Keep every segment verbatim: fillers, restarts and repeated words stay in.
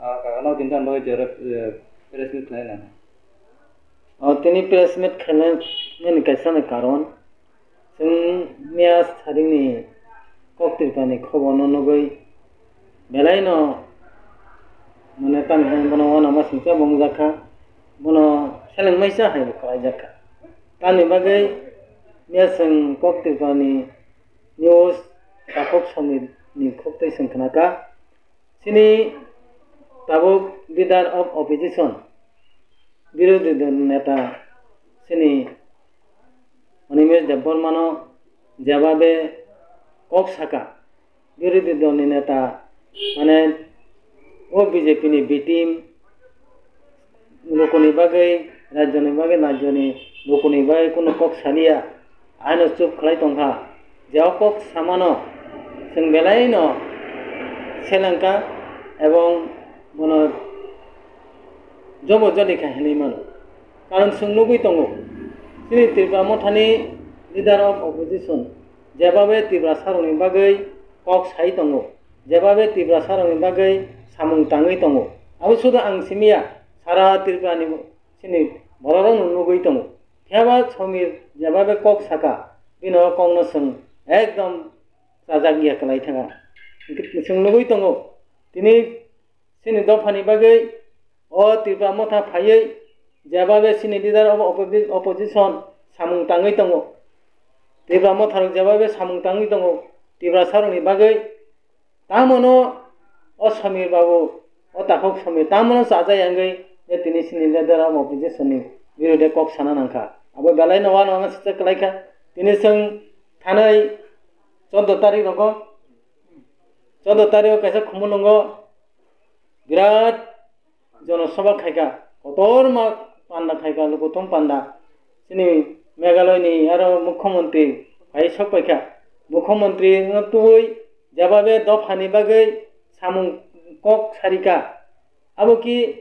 Ah, kaka no tinta no jere, eh, press meet khlai na. O tini press meet khlai nani kaisa ni karon. Chwng miya saringni kok Tripurani khobor no nugwi belai no mane tamo hwn bono uanama singcha bo wngjakha. Bono seleng maisa hai bo khlaijakha. Tamni bagwi miya chwng kok Tripurani news takhuk somni khuk tei chwng khnakha. Chini tabuk leader of opposition, birodhi dol neta chini Animesh Debbarmano jebabe kok saka, birodhi dolni neta mane o B J P ni B team, lukuni bagwi, rajyoni bagwi, rajyoni lukuni bagwi kunu kok saliya, ano chup khlai tongkha. Je o kok samano chwng belaino selengkha ebong bono jobo jodi kha hinwi mano. Karon chwng nugwi tongo, chini Tripura mothani leader of opposition jebabe Tiprasarokni bagwi kok sai tongo, jebabe Tiprasarokni bagwi samung tangwi tongo. Abo sudu ang simiya, sara Tripurani chini bororokno nugwi tongo. Phiya ba Somir jebabe kok saka, bini o kokno chwng ekdom chajak ya kwlai thangkha. Hwnkhe chwng nugwi tongo, tini chini dophani bagwi o Tripura motha phaiwi jebabe chini leader of opposi-, opposition samung tangwi tongo. Tripura motharok jebabe samung tangwi tongo Tiprasarokni bagwi. Tamono o Somir babu, o takhuk Somir, tamono chajai wngwi je tini chini leader of opposition ni birude kok sana nangkha. Abo belai no uanama singcha kwlaikha. Tini chwng thanai chordo tarik rogo, chordo tarik o kaisa Khumulwngo birat jonosabha khaikha, kotorma panda khaikha, lukuthum panda. Chini Meghalaya ni aro mukhyamantri phai sok paikha. Mukhyamantri no tubui jebabe dophani bagwi samung kok sarikha. Abo ki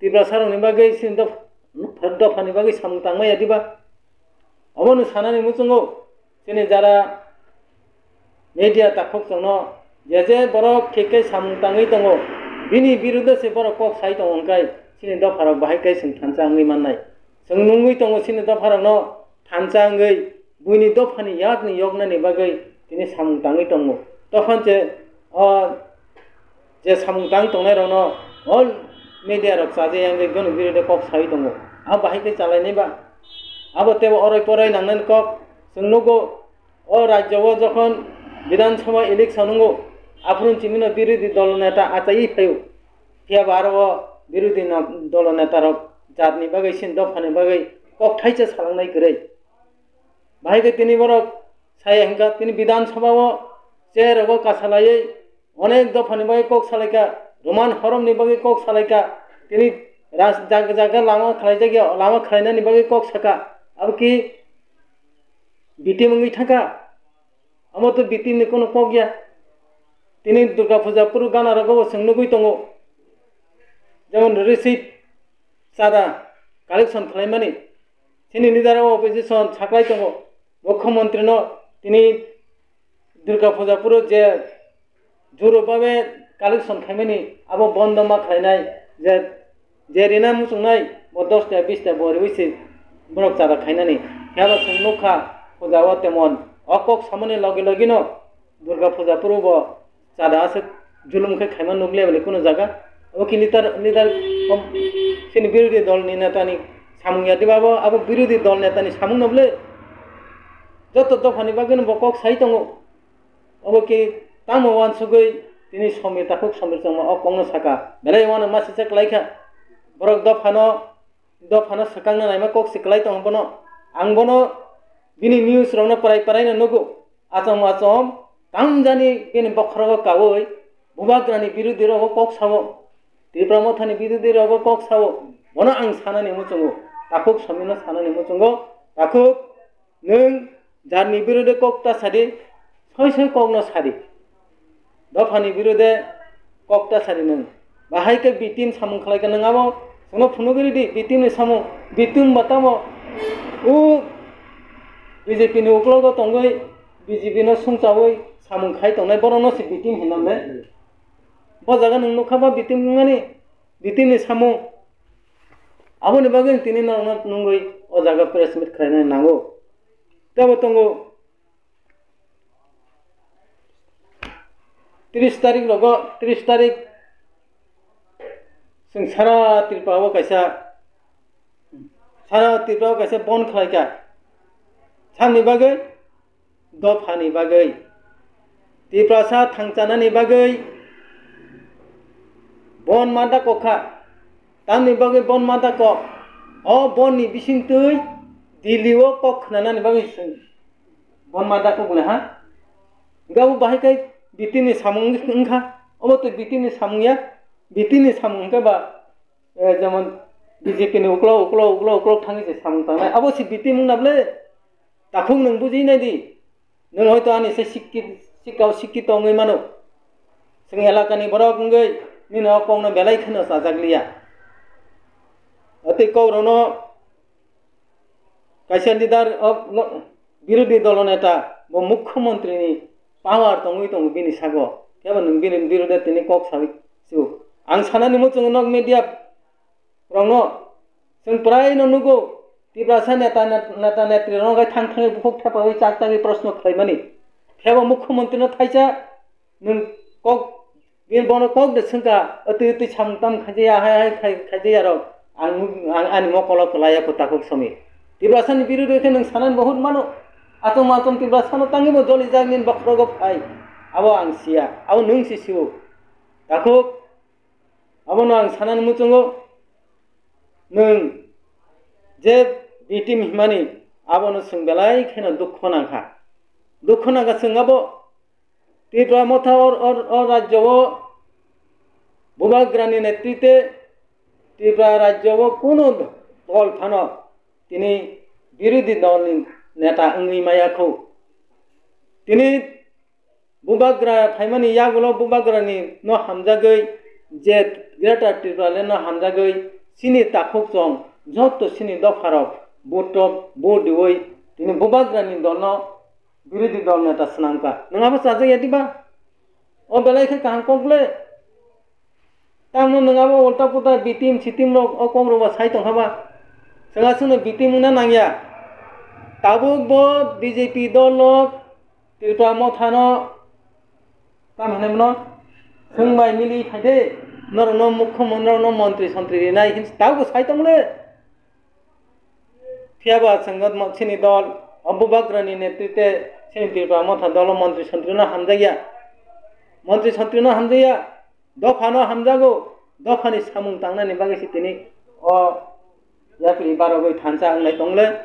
Tiprasarokni bagwi chini doph-, dophani bagwi samung tangmaya diba? Obono sanani muchungo chini jara media takhuk chwngno je je borok thik khe samung tangwi tongo, bini birudo se borok kok sai tongo hwnkhe chini dopharok bahai khe chwng thansa wngwi mannai. Chwng nungwi tongo chini dopharokno thansa wngwi buini dophani yakni yoknani bagwi tini samung tangwi tongo. Dophani se o je samung tang tongnai rokno all media rok chaja yang bai bono birude kok sai tongo. Abo bahai khe chalainai ba? Abo tebo oroi poroi nangnani kok. Chwng nugo o rajyo o jokhon Bidhan Sabha election wngo, aphuru chimino birodhi dol neta achaiwi phaio. Phiya ba aro o birodhi no-, dol neta rok jatni bagwi sin dophani bagwi kok thaisa salangnai kwrwi. Bahai khe tini borok saya hwnkha tini Bidhan Sabha o chair rogo kasalaiwi onek dophani bagwi kok salaikha, Roman horomni bagwi kok salaikha, tini ras-, jaga jaga lama khlaijak ya, lama khlainani bagwi kok saka, abo ki B T M wngwi thangkha? Amo to B T M ni kono kok ya. Tini Durga Puja phuru gana rogo bo chwng nugwi tongo, jemon receipt, chada collection khlaimani, chini leader of opposition saklai tongo, mukhyamantri no tini Durga Puja phuru je juro babe collection khaimani abo bondo ma khlainai, je, je rina muchungnai bo dos ta bis ta bo riwi se borok chada khainani. Phiya ba chwng nukha puja o temon o kok samani logi logi no Durga Puja phuru bo chada aswk julum khe khaima nukliya bole kunu jaga. Abo ki leader, leader kom chini birodhi dol ni neta ni samung ya diba abo, abo birodhi dol neta ni samung no bole joto dophani bagwi no bo kok sai tongo. Obo khe tamo uansugwi tini Somir takhuk Somir chwngma o kokno saka. Belai uanama singcha kwlaikha. Borok dophano, dophano swkangna naima kok se kwlai tongo bono. Ang bono bini news rokno pwrai pwraino nugo. Achom achom tamjani bini bokhorogo kaui bubagrani birodhi rogo kok sao. Tipra mothani birodhi rogo kok sao. Bono ang sanani muchungo. Takhuk Somirno sanani muchungo. Takhuk, nwng jarni birodhe kok ta sadi, soi soi kokno sadi. Dophani birodhe kok ta sadi nwng. Bahai khe B T M samung khlai khe nwng abo chwngno phunugwi ridi, B T M ni samung, B T M ba tamo o B J P ni uklogo tongwi, B J P no sungchaui samung khai tongnai borokno se B T M hinna le. O jaga nwng nukha ba B T M wngmani, B T M ni samung. Aboni bagwi tini norokno nungwi o jaga press meet khlaina nango. Tebo tongo tris tarik rogo, tris tarik chwng sara Tripura o kaisa, sara Tripura o kaisa bon khlaikha. Samni bagwi, dophani bagwi, Tiprasa thangchanani bagwi bon ma dakokha. Tamni bagwi bon ma dakok? O bonni bisingtwi Delhi o kok khnanani bagwi chwng bon ma dakok bole ha? Hwnkhe abo bahai khe B T ni samung wngkha. Obo twi B T ni samung ya. B T ni samung hwnkhe ba, eh, jemon B J P ni uklok, uklok, uklok, uklok thangwi se samung tangnai. Abo se B T wngna bole? Takhuk nwng buji nai di. Nwng hoito ani se sikki-, sikkao sikkito wngwi mano. Chwng elakani borok wngwi nini o kokno belai kheno chajak liya. Tei kokrokno kaisa leader o lo-, birodhi dolo neta bo mukhyamantri ni power tongwi tongo bini sago. Kebo nwng bini birodhe tini kok sawi su. Ang sanani muchungo nok media rokno chwng prai no nugo, Tiprasa neta, net-, neta netri rok hai thang thangwi bukhuk thepawi chak chagwi proshno khlaimani. Phiyaba mukhyamantri no thaisa nwng kok, bini bono kok de swngkha, "Atwi atwi samung tam khaijaya, hai hai khai-, khaijaya rok, ang, ang ani mokolo kwlaiya kho takhuk somi." Tiprasa ni birodhi khe nwng sanani bahut mano. Achom achom Tiprasa no tangwi bo jolijak nini bokhorogo phai. Abo ang siya, abo nwng si sio. Takhuk, abono ang sanani muchungo, nwng je B T M himani abono chwng belai kheno dukho nangkha. Dukho nangkha chwng abo Tipra Motha o, o, o rajyo o Bubagrani netrite Tipra rajyo o kuno dol phano tini birodhi dolni neta wngwi maya kho. Tini Bubagra phaimani yagulo Bubagrani no hamjagwi je Greater Tipraland no hamjagwi chini takhuk chwng joto chini dopharok vote rok vote riwi tini Bubagrani dolno birodhi dol neta swnamkha. Nwng abo chajakya diba? O belai khe kaham kok le. Tamo nwng abo ulta puta B T M C T M rok o kok rok ba sai tongkha ba. Chwng aswkno B T M wngna nangya. Tabuk bo B J P dol rok Tripura Motha no tam hinwi mano. Chwng bai mili phai de. Norok no mukhyamantri, norok no montri sontri rinai hin tabuk bo sai tong le. Phiyaba chwng chini dol, o Bubagrani netrite chini Tripura Motha dolo montri sontri no hamjakya. Montri sontri no hamjakya, dopha no hamjago, dophani samung tangnani bagwi se tini o yakli barogwi thansa wnglai tongle.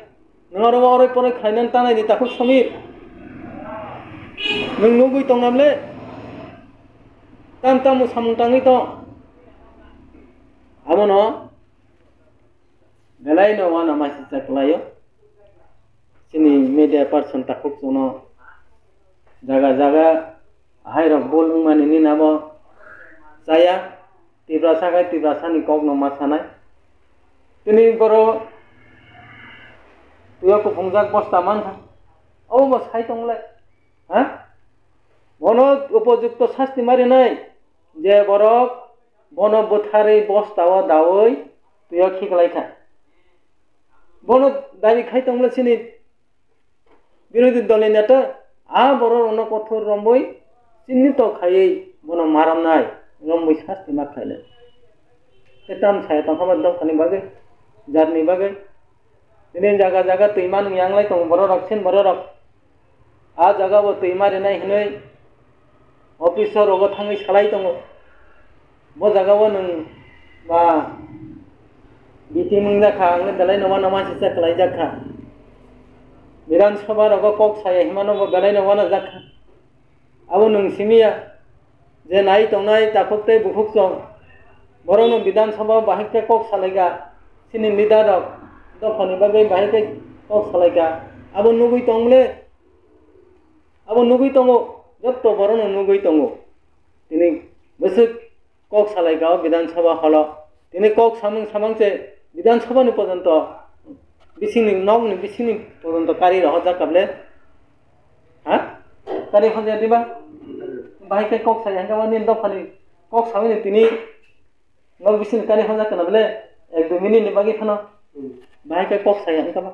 Nwng oro oroi poroi khlainani tanai di takhuk Somir. Nwng nugwi tong namle. Tam tamo samung tangwi tong. Abono belai no uanama sisa kwlaio. Chini media person takhuk chwngno jaga jaga hai rok bol wngmani nini abo chaya. Tiprasa khai Tiprasani kokno ma sanai. Tini boro tuya kuphungjak bosta mankha. Obo bo sai tongle. Ha? Bono upojukto sasti marinai. Je borok bono bwtharwi bostao daui tuyo khiklaikha. Bono dabi khai tongmani chini birodhi dolni neta a bororokno kothor romwi chinito khaiwi bono maramnai, romwi sasti ma khlainai. Tei tam saya tongkha ba dophani bagwi, jatni bagwi. Tini jaga jaga twima nung yanglai tongo bororok, sin bororok. A jaga bo twima rinai hinwi office o rogo thangwi salai tongo. Bo jaga o nwng ba B T M wngjakha, ang belai no uanama sisa kwlaijakha. Bidhan Sabha rogo kok saya himano bo belai no uanajakha. Abo nwng simiya je nai tongnai takhuk tei bukhuk chwng. Borokno Bidhan Sabha bahai khe kok salaikha, chini leader rok dophani bagwi bahai khe kok salaikha. Abo nugwi tongmole, abo nugwi tongo, jotto borokno nugwi tongo. Tini bwswk kok salaikha o Bidhan Sabha holo. Tini kok samung samang se Bidhan Sabha ni porjonto bisingni nokni bisingni porjonto kari rohorjak kable. Ha? Kari hojak diba? Bahai khe kok sai hangkhe wani dophani kok sawi ni tini nok bising kani hwnjak kana bele ek dui minute ni bagwi phano bahai khe kok saya wngkha ba.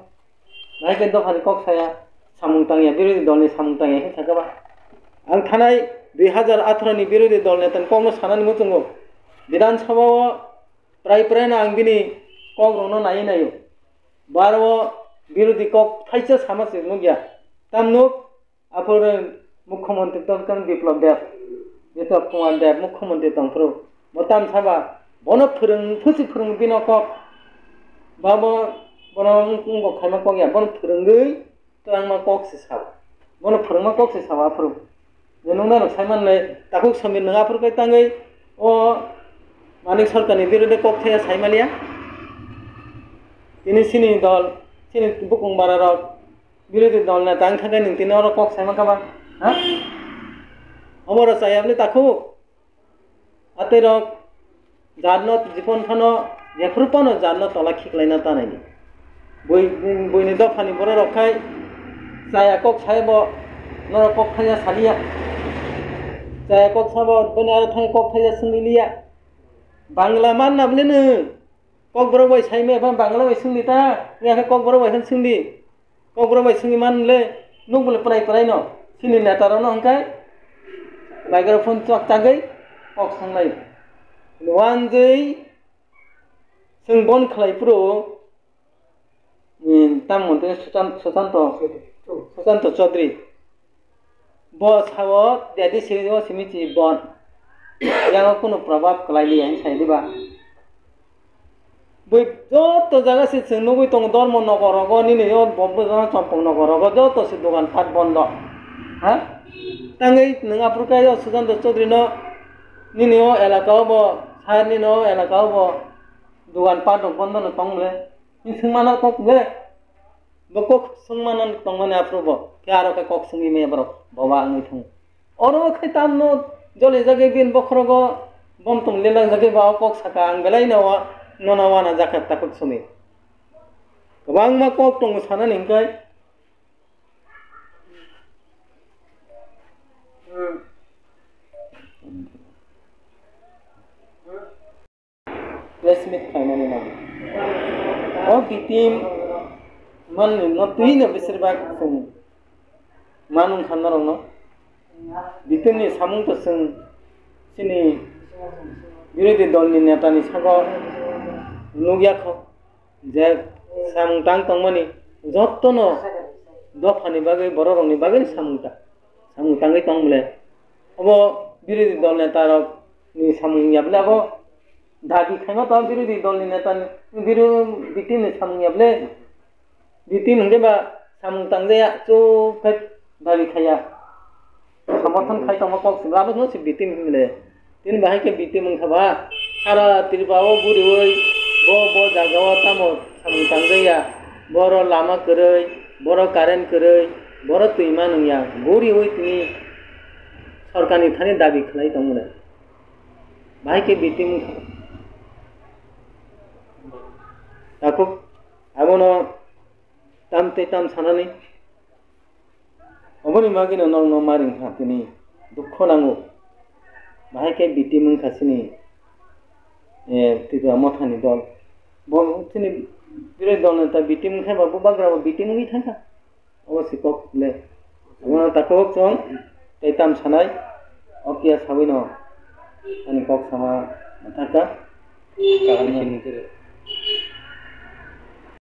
Bahai khe dophani kok saya samung tangya, birodhi dol ni samung tangya khe sakha ba. Ang thanai dui hazar atharo ni birodhi dol neta ni kok no sanani muchungo Bidhan Sabha o prai prai no ang bini kok rok no naiwi naio. Baro o birodhi kok thaisa sama se nukya. Tam nuk Aphuru Mukhyamantri tongkha Biplab Deb, Biplab Kumar Deb Mukhyamantri tongphuru. Bo tamsa ba, bono phwrwng, phusi phwrwng bino kok. Ba bo, bono wng-, wngkok khaima kok ya, bono phwrwngwi twlangma kok se sao. Bono phwrwngma kok se sao aphuru. Je nung nano saimanle, takhuk Samir nwng aphuru kai tangwi o Manik Sarkarni birodhe kok thaya saimaliya. Tini chini dol, chini bukung bara rok, birodhi dol neta wngkha khe nwng tini oro kok saima kha ba? Ha? Obo rw chaya bwle takhuk? Atwi rok jatno jipon phano jephru phano jatno tola khiklaina ta naidi. Bui, buini dophani borok rok khai chaya kok saibo norok kok thaya saliya. Chaya kok sabo bini aro thangwi kok thaya swngwi liya. Bangla manna bwle nwng? Kokborok bai saimaya phano Bangla bai swngdi ta, ya khe Kokborok bai phano swngdi. Kokborok bai swngwi man le, nuk bole prai prai no. Chini neta rok no hwnkhe microphone chok chagwi kok swnglai. Wanjwi chwng bon khlai phuru, hmm, tamo tini Suchan-, Suchanto, Suchanto Chaudhary. Bo sao, jadi simi, o simi chi bon. Yang kunu probab kalai liya, sai diba. Bui joto jaga se chwng nugui tongo, dormo nokor rogo, nini o bo-, bo-, chompong nokor rogo, joto se dogan pat bondo. Ha? Tangwi nwng aphuru khe o Suchanto Chaudhary no, nini o elaka o bo, sir nini o elaka o bo, dogan pat rok bondo no tong le. Ni swngmano kok le. Bo kok swngmano tongmani aphuru bo. Khe aro khe kok swngwi maya borok. Boba wngwi thango. Oro khe tamno joli jagwi bini bokhorogo bom tong le langjagwi ba o kok saka ang belai no wa-, nono wana jakha takhuk sumi. Kwbangma kok tongo sanani hwnkhe. Press meet khlaimani nango. O bitim manwi no twi no besir bak chwng manung kha norok no. Bitim ni samung to chwng chini birodhi dol ni neta ni sago nukya kho je samung tang tongmani joto no dopha ni bagwi borok rok ni bagwi samung ta, samung tangwi tong bole. Obo birodhi dol neta rok ni samung ya bole abo. Dabi khaima tong birodhi dol ni neta ni, biro-, bitim ni samung ya bole. Bitim hwnkhe ba samung tangjaya, chuk khe dabi khaiya. Samorthon khai tongma kok sibla, abo no se bitim hwnle. Tini bahai khe bitim wngkha ba, sara Tripura o guriwi bo, bo jaga o tamo samung tangjaya. Boro lama kwrwi, boro current kwrwi, boro twi ma nungya. Guriwi tini sorkarni thani dabi khlai tongmani. Bahai khe bitim wngkha. Takhuk abono tam tei tam sanani. Oboni bagwino nokno maring kha tini dukho nango. Bahai khe bitim wngkha chini, eh, Tripura mothani dol. Bo chini birodhi dol neta bitim wngkha ba bubagra bo bitim wngwi thangkha. Obo si kok le. Abono takhuk chwng tei tam sanai. Okia sawino ani kok sama thangkha. Kaham sini.